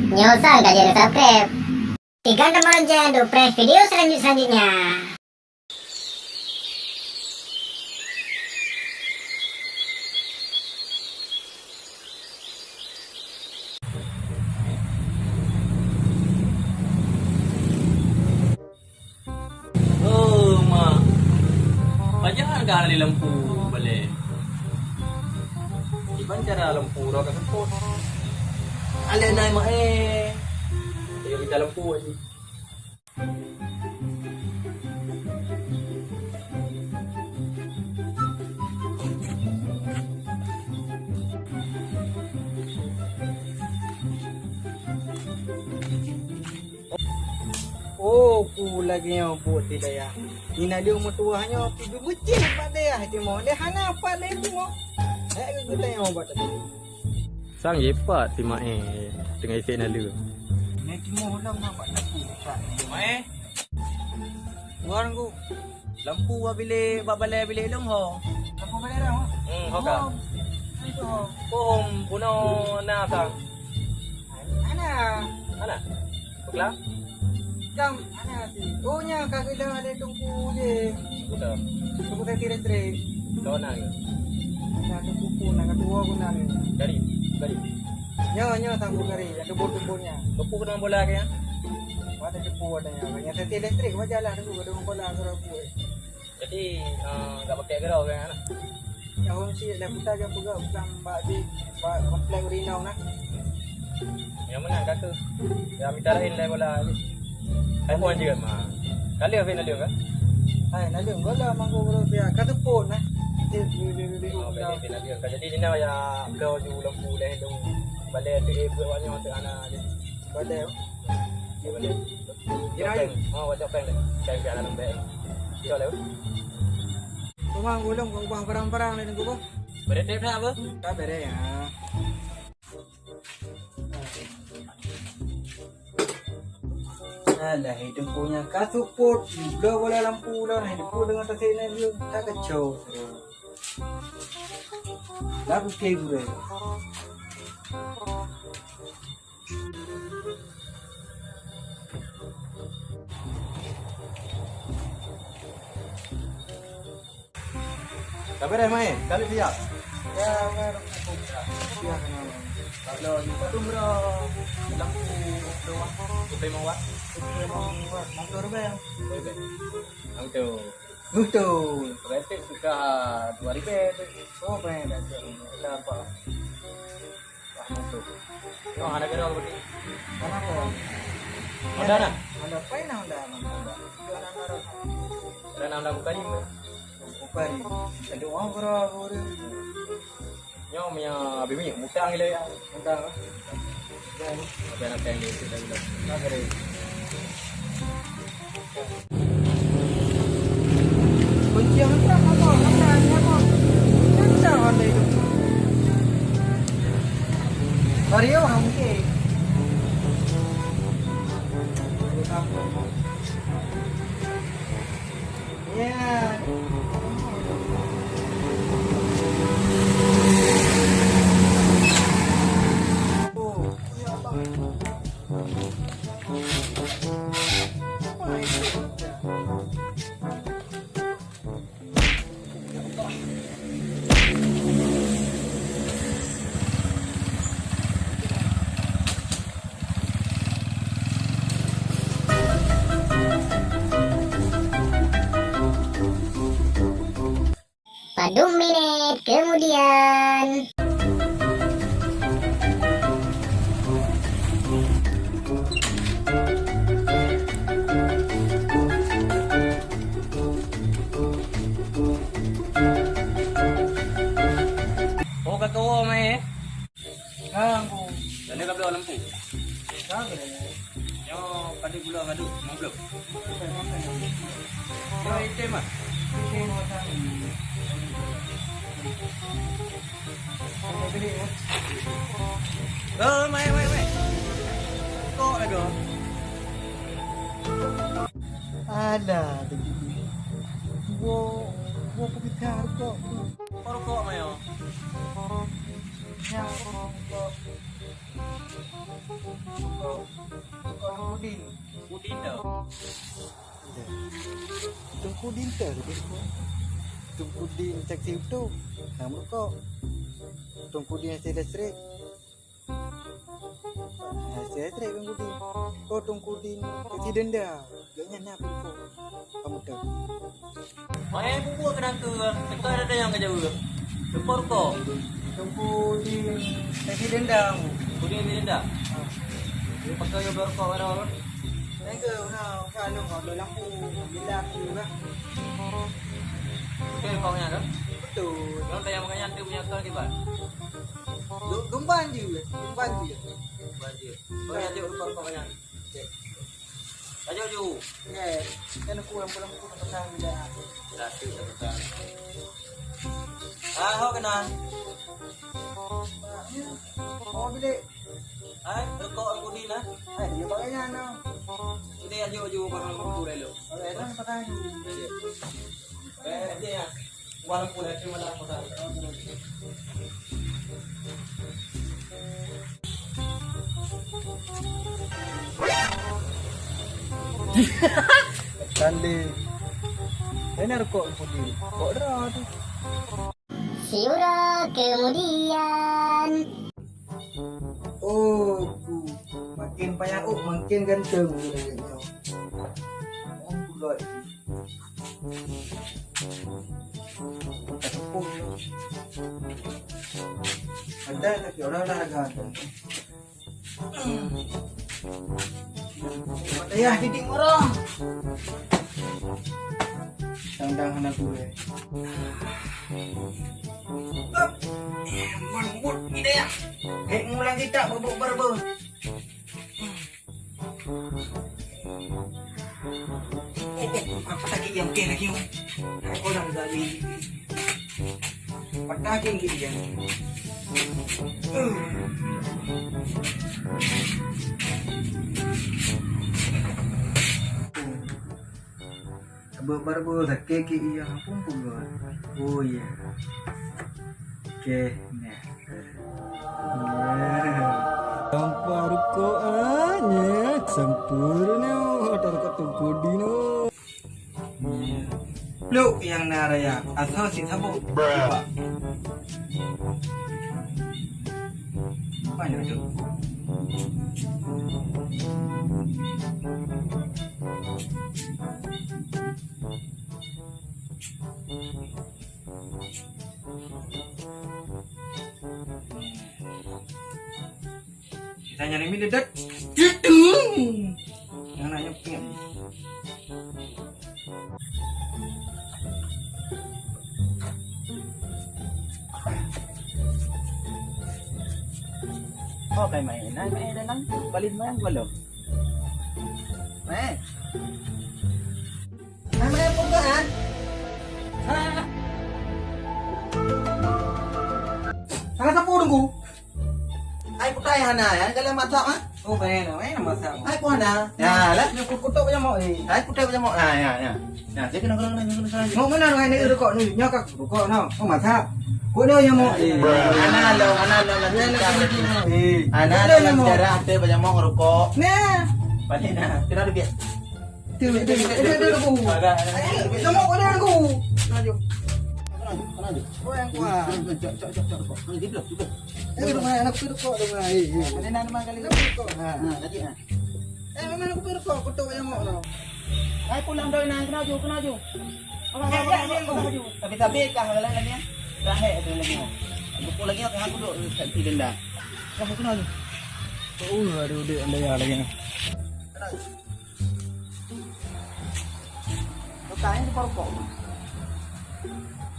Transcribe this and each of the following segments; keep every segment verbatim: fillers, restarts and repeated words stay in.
Nyoe sang ka jeuet subscribe. Tekan tombol lonceng untuk prank video selanjut-selanjutnya. Oh, Mak. Pajan ka lé lampu balè. Kiban cara lampu roh ka seupôt. Alèh nai, Mak, eh. Ayo kita lampu aja. Oh, peue lagèe nyoe buet di dayah. Di naleueng meutuwah nyoe pih beumeucéh bak dayah timoh. Lé hana pat lé timoh. Hék geutanyoe bak teumpat. Sang jipat si Maé teungoh isek naleueng. Nyoe timoh lom na bak teumpat. Maé. Wan ku. Lampu bak bilék, bak balè bilék lôn ho. Lampu balè dah, ha? Hmm, ho ka. Oh, itu ho. Pom, bunoe na sang. Ana. Ana? Peuklam? Kam, ana sih. Oh, nya ka geulong ada tungku je. Betul. Tungku kaki listrik. Kau na ke? Ada tungku pun, ada dua pun ada. Dari? Dari? Nyo, nyo tungku kari, yang kebun-kebunnya. Kepuk dengan bola ke ya? Ada kepuk ada yang. Yang kaki listrik wajar lah tungku, ada bola ke apa. Jadi, eh, enggak pakai gerau kan? Tahun si dah putar je peugah bukan bak di, bak komplek Urinong nah. Yang mana kata? Ya, mita lain lah bola. Hai pun juga mah. Kali apa nak dia kan? Hai, nak dia bola mangkuk bola pihak. Kata pun nah. Dia, dia, dia, dia, dia, Oh, dia. Beda, beda dia. Jadi, ni nak ya, kau ju lampu dah dong. Balai tu, eh, buat banyak untuk anak je. Balai, oh. Dia balai. Dia Peng. Oh, wajah peng deh. Peng ke anak lembek. Dia lewat. Rumah gulung kau ubah barang-barang lain kau. Beres deh dah apa? Tak beres ya. Alah, hidup punya kasut pun. Belum boleh lampu dah. Hidup pun dengan tasik ni dia. Tak kacau. Dah putih gurih. Ka beres main, kali siap. Ya, beres. Ya, kenal. Kalau ni patut berapa? Lampu, berapa? Berapa lima watt? Berapa lima watt? Motor bang. Berapa? Motor. Motor. Berarti suka dua ribu. Oh, bang, dah tu. Dah apa? Wah, mantap. Wah, ada gerau berarti. Mana kau? Honda nah? Honda, apa yang Honda? Honda. Ada Honda bukan ni, Bang? Bukan ni. Ada orang gerau, orang. Nyoe punya habis minyak, mutang gila ya. Mutang, ah. Dan, ada nak yang dia, dia dah bilang. Nak kering. Kunci yang tak apa, apa, apa. Kencang ada itu. Bario, ah, mungkin. Ya. Oh, ya Allah. Padum minit kemudian. Oh, ka kawoe, Mai, eh? Ka, Angku. Dan dia ka bloe lampu. Ka, boleh. Nyoe padum buleuen madu, lima puluh. Nyoe item ah. Item macam ni. Ada beli, ya? Oh, mai, mai, mai. Kok lagu? Alah, dua, dua penggegar kok. Rokok, mai, oh. Ya, rokok. Rukok, rukok Teungku Din. Teungku Din dah. Teungku Din dah. Teungku Din taksi tu. Nah, rukok. Teungku Din taksi listrik. Nah, taksi listrik Teungku Din. Oh, Teungku Din taksi denda. Gobnyan na rukok. Kamu tahu. Wahai bubuet keunan keu, teuka ada nyang ka jaweueb. Teungku rukok. Teungku Din taksi denda. Teungku Din taksi denda. Ha. Dia pakai rukok baru. Thank you. Ha, ha, lu kalau lampu bilang tu lah. Okey, kau nya kan? Betul. Kalau tak yang makanya tu punya kau akibat. Lu dumban je, dumban je. Dumban je. Kau yang jauh rukok kau yang. Cek. Ayo ju. Ye. Kan aku lampu-lampu nak pesan bila. Dah tu dah pesan. Ah, ho keunan. Oh, bilik. Hai, rukok aku ni lah. Hai, dia pakai nyan, no. Ini ayo ju barang aku dah lu. Okey, dah pakai. Eh, dia. Walaupun ada malam. Tanding. Ini rukok putih. Kok dah tu? Siura kemudian. Oh, ku. Makin payah, oh, makin ganteng. Oh, ku lagi. Ada lagi orang dah ada. Payah didik orang. Tang-tang hana gurée. Lembut ide ya. Hek mulang kita bubuk berbe. Eh, eh, apa lagi yang ke lagi? Orang dari patah lagi dia. Beberapa sakit ke iya pun pun. Oh iya. Okey, nah. Tanpa rukok hanya sempurna. Ada rukok Teungku Din. Pluk nyang na raya, asai sit saboh. Banyak tu. Kita nyari mi dedet. Tutung. Yang nak nyepit. Oh, main-main. Main-main dalam. Balik main belum? Main. Hai, mana pun kan? Ha? Salah siapa tunggu? Ai putai hana ya, dalam masak ah. Oh, main, main masak. Ai pun hana. Ya, lah. Dia kutuk je mau eh. Ai putai je mau. Ah, ya, ya. Ya, dia kena kena kena kena. Mau mana dengan ni rukok ni? Nyoka rukok no. Oh, masak. Kau ni yang mau eh. Hana lo, hana lo lagi. Eh. Hana lo lagi. Darah ada banyak mau rukok. Nah. Balik nah. Kena dia. Dia, dia, dia, dia, dia, aku. Agak, agak. Eh, dia mau boleh aku. Kenapa? Kenapa? Oh, yang kuat. Cok, cok, cok, cok, rukok. Ni dia belum, dia belum. Eh, rumah anak tu rukok, rumah. Eh, eh. Ada nama kali rukok. Ha. Ha, tadi ha. Eh, memang aku rukok, kutuk yang mau tau. Hai pulang doi nang, kenapa, kenapa? Apa, apa, apa, apa, apa? Tapi, tapi kah lagi ni? Dah hek tu lagi. Aku pun lagi aku, aku duduk kat sini denda. Kenapa, kenapa? Oh, ada udik anda ya lagi ni. Bukannya di pokok.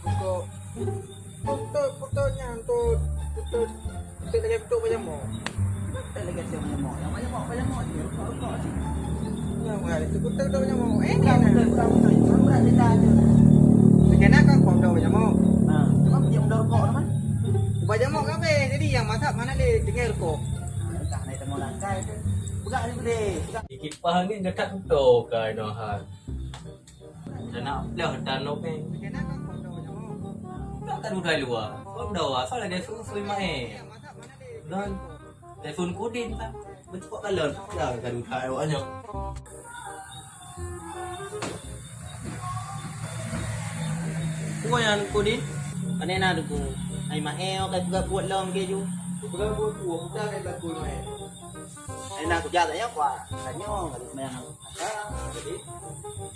Pokok. Pokok, pokoknya untuk, untuk, untuk lagi untuk banyak mau. Tak lagi saya banyak mau. Yang banyak mau, banyak mau je. Rukok, rukok je. Ya, bukan itu betul tak banyak mau. Eh, kan? Bukan, bukan, bukan. Bukan, bukan, kita aja. Sekian kan kau dah banyak mau. Ha, cuma dia udah rukok, teman. Banyak mau kabe. Jadi yang masak mana dia dengar rukok. Entah naik temu langkai tu. Bukan ni gede. Bukan. Kipas angin dekat betul kai dah. Macam nak pelah tanok ni. Nak kan udah luar. Kau dah luar, asal ada susui main. Dan Telepon Kudin, Pak. Beutôi kalon. Ya, kan, kan, awaknyan. Peue nyan, Kudin? Pane na, Teungku? Ai Maé, oh, kai peugah buet lom keue ju. Peugah buet, buet, bukan kai peugah buet, Maé. Ai na kujak tanya, Pak. Tanya, kalau mayang. Ah, jadi,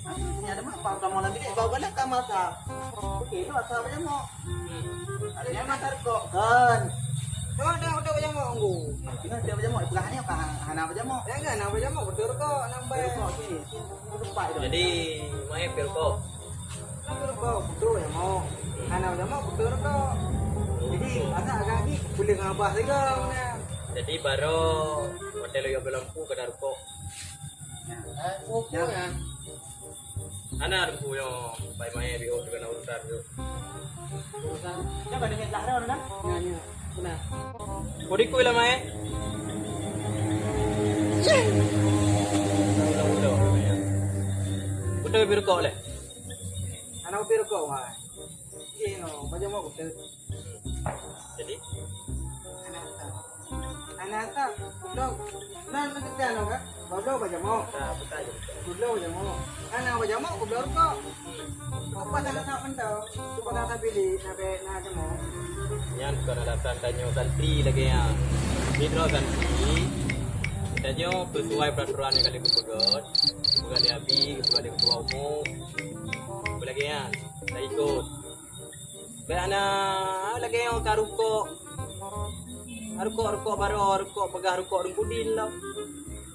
ah, nyan ada mapa kamoe lam bilik, bau galak ka masa. Oke, tu asa bajamok. Ada nyan masa rukok. Kan. Cuma ada udah bajamok, Teungku. Kita ada bajamok, peugah ni apa? Hana bajamok. Jangan, hana bajamok, beutôi rukok, nambai. Rukok sini. Tempat itu. Jadi, Maé pih rukok. Kan rukok, beutôi bajamok. Hana bajamok, beutôi rukok. Jadi, agak-agak lagi, boleh ngabah juga, mana? Jadi, baru hotel Uyok Belampu kena rukok. Hana Teungku nyoe, bai Maé biôh, teuka na urusan biôh. Urusan? Siapa dengan Zahra, kan? Ya, ya. Benar. Kau dikui lah, Maé. Betul, betul, betul. Betul, betul, betul. Anak betul, betul, Maé. Iya, no. Baca mau betul. Jadi? Anak tak. Anak tak. Belum. Nah, nanti kita, no, kan? Belum baca mau. Ah, betul. Belum baca mau. Kan nak baca mau, belum kok. Apa salah tak mentau? Cuba kata pilih, nak baik, nak baca mau. Nyan bukan alasan tanyoe santri lagèe nyan. Sidroe santri, tanyoe sesuai peraturan nyang ka lheueh geupeugöt, geupeugöt lé abi, geupeugöt lé ketua umum. Lagèe nyan, ta ikot. Bèk hana lagèe nyang ka rukok. Rukok, rukok baroe, rukok peugah rukok Teungku Din lom.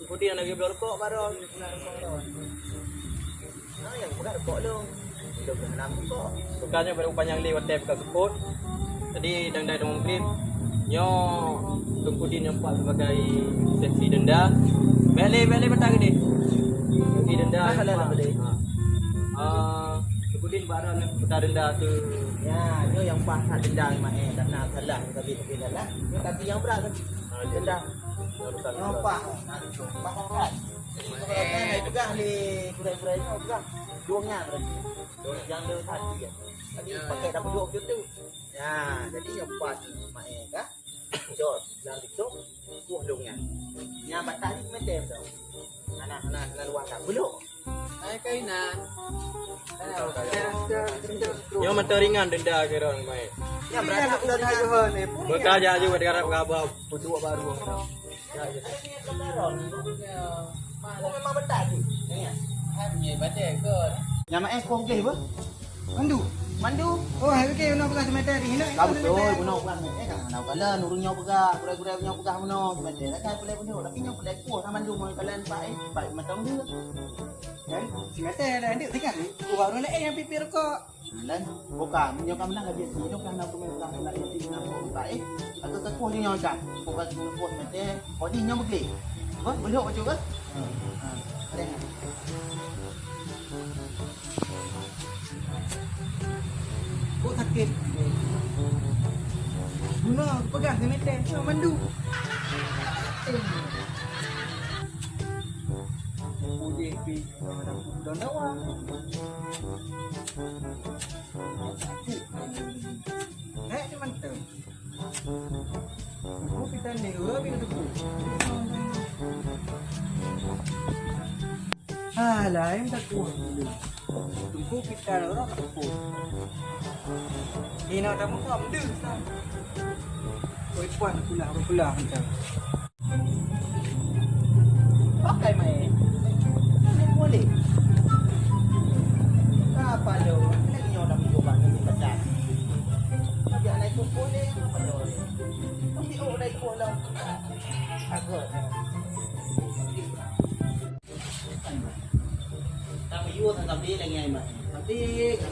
Teungku Din lagèe bloe rukok baroe. Ah, nyang peugah rukok lom. Lom hana rukok. Bukannya baru panjang lé watèe buka seupôt. Tadi dang-dang teungku Din. Nyoe Teungku Din nyang pat sebagai saksi denda. Bèk lé, bèk lé bata geude. Saksi denda. Ah, salah nyang pat. Dah beli. Ha. Ah, Teungku Din baroe nyang bata denda tu. Ya, nyoe nyang paih that denda memang, eh, karena salah, tapi, tapi salah. Nyoe tapi nyang brat kan. Ah, denda. Urusan nyoe paih, nah, tu, paih kan. Eh, peugah lé gurèe-gurèe nyoe, peugah. Dua nyan berarti. Dua nyan. Nyang le tadi kan. Tadi pakai tak peudok macam tu. Ya, jadi nyang paih memang, eh, kan. Cok, bilang gitu, puh dong nyan. Nyan batang ni meter tu. Anak, anak, anak luar tak belok. Hai, kainan. Nyoe mantong ringan denda keu ureueng main. Nyan beranak udah dah Johan ni. Bekerja juga dengan Rabah, beudua baru. Ya, ya. Aku memang betul tu. Ingat. Hai, punya batai ke? Nyan mak eh, kong gleh apa? Mandu. Mandu? Oh, hai, okey, guna peugah semeter. Hina. Ka beutôi, guna peugah semeter. Eh, kan, hana kalon, ureueng nyoe peugah, gurèe-gurèe nyoe peugah meunoe, semeter. Kan pulai pun, tapi nyoe pulai kuah, sama mandu, mau kalon, Pak, eh, Pak, macam tu. Kan, semeter dah, adik, tekan. Ku baru nak, eh, yang pipi rokok. Dan, bukan, nyoe kan menang lagi. Nyoe kan nak peugah, nak, nak, nak, nak, Pak, eh. Atau tekuah nyoe kan. Bukan, kuah semeter. Oh, ni nyoe beugléh. Apa? Belok baju ke? Ha. Ada. Kok sakit? Guna peugah semeter tu mandu. Putih pi daun dawa. Eh, ni mantap. Teungku pitan ni dua bin teungku. Ah, lain tak kuah dulu. Teungku pitan orang teungku. Ina tamu kau ambil. Oi, puan pula, pula macam. Pakai main. Boleh. Apa lo? Lagi orang cuba ni macam. Dia naik kumpul ni, apa lo? Tapi oh, naik kumpul lah. Aku. Tak meyuh tak tapi lagi ai mak. Tapi kan.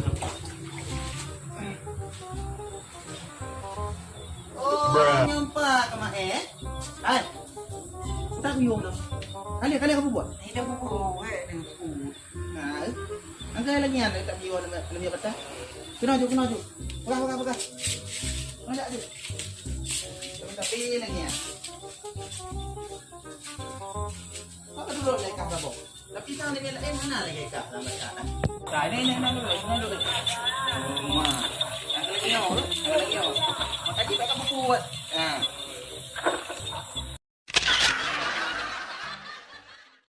Oh, nyampak ke mak eh? Hai. Tak meyuh dah. Kali kali apa buat? Ini dah buku, eh, dah buku. Nah, angka lagi ada tak meyuh dalam dalam dia patah. Kena ju, kena ju. Pegang, pegang, pegang. Pegang ju. Tapi lagi ya. Apa dulu naik kah, Bang? Tapi sang dengan lain mana lagi kah dalam baca? Nah, ini, ini, ini dulu, ini dulu. Wah. Yang lagi nyawa, yang lagi nyawa. Makanya tak buat.